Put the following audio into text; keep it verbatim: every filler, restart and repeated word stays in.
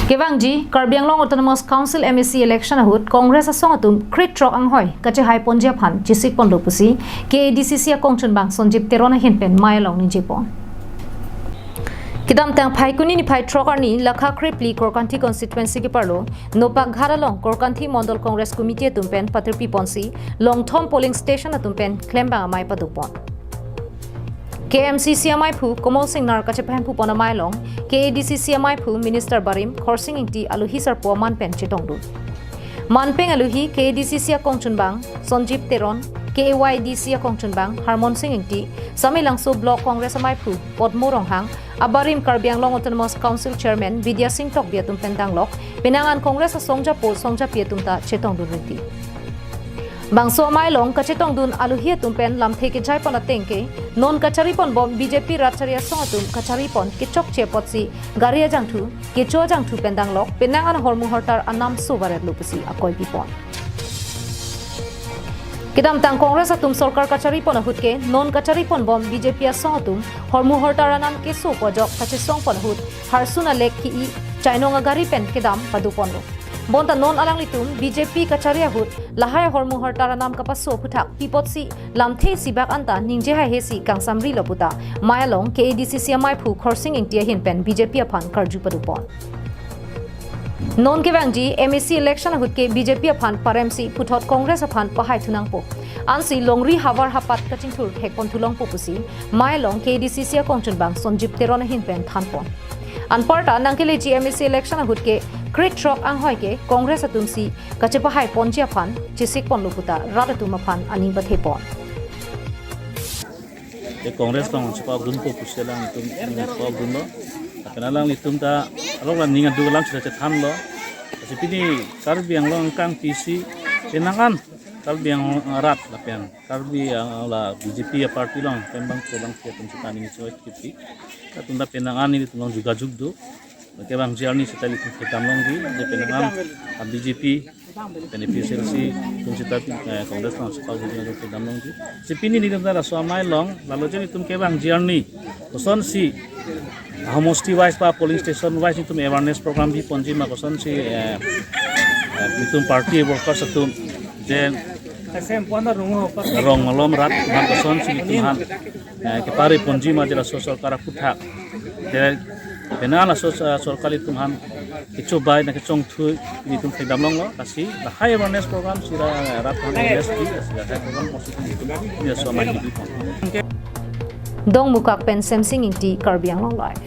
Kevangji Karbi Anglong Autonomous Council M A C election ahut Congress asong atum kre-throk anghoi kachehai ponji aphan chesik ponlo pusi K A D C C akongchunbang Sonjib Teron ahin pen amei along ningje pon. Kedamtang Phaikuni niphai throk arni lakha krephli Korkanthi constituency keparlo Nopakghat along Korkanthi Mondol Congress Committee atum pen patirpi ponsi Longthom polling station atum pen klembang amei pado pon. K M C C ameiphu Komol Singnar kachepahemphu pon amei along K A D C C ameiphu Minister Barim Khorsing Ingti alohi sarpo aman pen chetongdun. Manpeng alohi K A D C C akongchunbang Sonjib Teron, K A Y D C akongchunbang Harmon Sing Ingti, Samelangso Block Congress ameiphu Podmo Ronghang, abarim Karbi Anglong Autonomous Council Chairman Bidya Sing Tokbi atum pen danglok, penang an Congress asongjapo songjapi atum ta chetongdun rinti. Bangso amei along kachetongdun alohi atum pen lamthe kejai pon ateng ke, non kachari ponbom B J P rat chari asong atum kachari pon kechokche apotsi gari ajangthu, kecho ajangthu pen danglok, penang an hormu hortar anam so varet lo pusi akoi pipon. Kedamtang Congress atum sorkar kachari pon ahut ke, non kachari ponbom B J P asong atum hormu hortar anam keso pojok kachesong pon ahut, harsun alek ki-i chainong agari pen kedam pado ponlo. Bonta non alanglitum B J P kachari ahut lahai hormu hortar anam kapaso aphuthak pi apotsi lamthe isibak anta ningje haihesi kangsamrilo puta amei along K A D C C ameiphu Khorsing Ingti ahin pen B J P aphan karju pado pon. Non kevangji M A C election ahut ke B J P aphan paremsi puthot Congress aphan pahai thunangpo. Ansi longri havar hapat kachingthur thek pon thulongpo pusi amei along K A D C C akongchunbang Sonjib Teron ahin pen than pon. Anparta nangkeleji M A C election ahut ke kre-throk anghoi ke Congress atumsi kachepahai ponji aphan chesik ponlo puta rat atum aphan aning pathe pon. Ke Congress along chepakdunpo pusi alanglitum chepakdunlo. Lapen alanglitum ta along la ning aduk alam sita chethanlo. Lasi pini Karbi Anglong angkang pisi penang an Karbi Anglong arat lapen Karbi Anglong la B J P aparty along klembang kolangsi atum sita ning choi kiti. Atum ta penang an nelitum along jugajug do. Kevangji arni sita nelitum kedam longji, je penang an B J P, pen A P H L C atum sita, eh, Congress along sita atum kedam longji. Si pini nelitum ta laso amei along, lalo je nelitum kevangji arni kosonsi, ah, homosti wise ba polling station wise nelitum awareness program bi ponji ma kosonsi, eh, eh, nelitum party workers atum je rong malom rat ma kosonsi nelitum aphan, eh, kepari ponji ma je laso sorkar aphuthak. Je penang laso, eh, sorkar nelitum aphan kechobai nangkechongthui nelitum thekdam longlo, lasi lahai awareness program si ra-, rat aphan awareness di, lasi lahai program konstitusi nelitum, nelitum amei di pon. Dongmukak pen Semsing Ingti, Karbi Anglong Live.